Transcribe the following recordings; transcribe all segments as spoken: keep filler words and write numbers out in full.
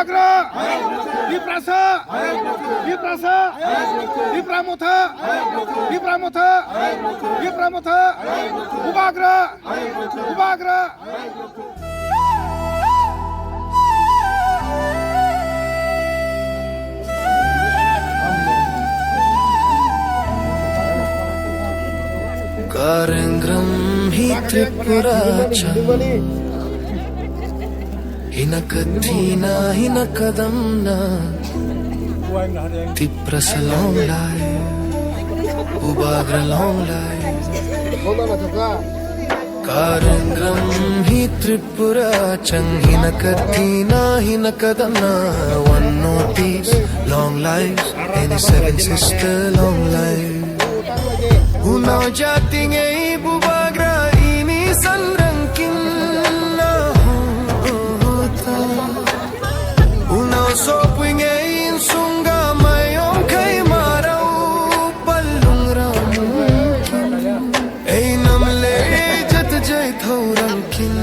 Bubagra! Tiprasa! Tiprasa! Tipra Motha! Tipra Motha! Tipra Motha! Bubagra! Bubagra! Karengram hi Tripura chang. Hina kathina, hina kadamna. Tiprasa long life, Bubagra long life. Karengram hi Tripura chang, hina kathina, hina kadamna. One Northeast long life, any seven sister long life. Unau jati ngei Bubagra ini sanrangkin na hota. Unau sopui ngei sunga mayong khai marau palung ramkin. Ei namle jat jai thau rangkin.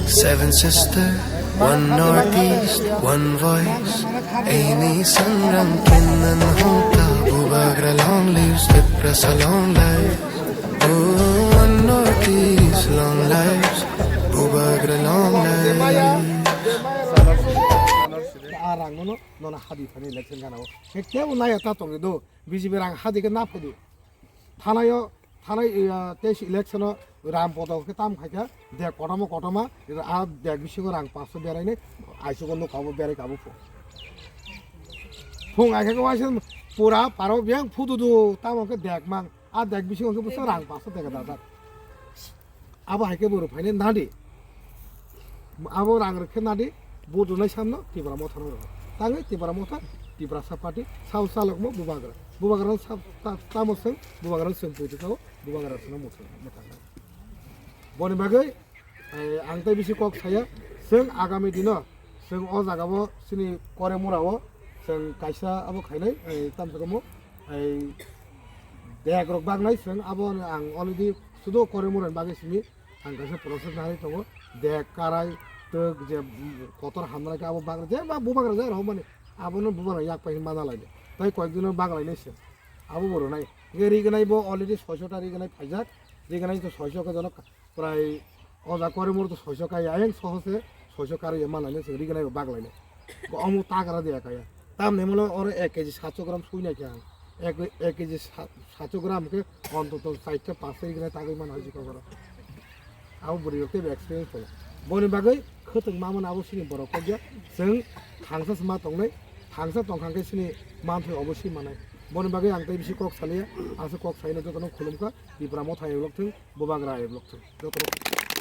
Seven sister, one Northeast, one voice. Eini sanrangkin nan hota, Bubagra long lives, Tiprasa long life. Oh, one Northeast long lives, Bubagra long lives. A rang no, no, no, hadi thani election gana o. Ke kebo naya ta tong do, B J P rang hadi ke na phodu. Thanaio, thanai, iya, tei election o ram poto khe tam khaikha, dek kotorma kotorma, a dek bisingo rang paso berai nai, aisuk o nukha bo berai kabo pho. Phung aikhe waisa pura paro biyang phudu du, tamo khe dek mang, a dek bisingo khe busa rang paso dega dajak. Abo hai khe bo rw phainai nadi. Abo rang rw khe nadi, vote rwnai samno Tipra Motha no rw. Tangwi Tipra Motha, Tiprasa party, sao salokmo Bubagra. Bubagra no sa-, ta-, tamo swng, Bubagra no swng pui twi kao, Bubagra swngno motha, motha. Boni bagwi, eh, ang tei bisi kok saya, swng agami dino, swng o jaga o chini Koremura o, swng kaisa abo khainai, eh, tamsa kamo, eh, dek rok bagnai swng abo ang already sudo Koremura ni bagwi simi, Ang kaisa process nai tongo, dek karai twk je kotor hamnai khe abo bagra, je ma bubagra je rw mani, abono bubagra yak pai mana laide. Tai koyek dino baglainai se. Abo bo rwnai. Ge rignai bo already soiso ta rignai phaijak. Rignai to soiso khe jono prai oja Koremura to soiso kai ayang soho se soiso karai mana lainai se rignai bo baglainai. Omo tagra de kaya. Tamni mulo oro ek kg satsho gram sui nai khe ang. Ek, ek kg sa-, satsho gram khe ontoto chaita pasta rignai tagwi mano hai jikok oro. Abo bwrwi rok teibo experience tongo. Boni bagwi khwtwng ma mano abo chini borok kok ya. Chwng thangsa se ma tongnai, thangsa tongkha khe chini manthai obo si manai. Boni bagwi ang tei bisi kok saliya, aswk kok saino jotono khulumkha, Tipra Motha eblok thung, Bubagra eblok thung. Jotono.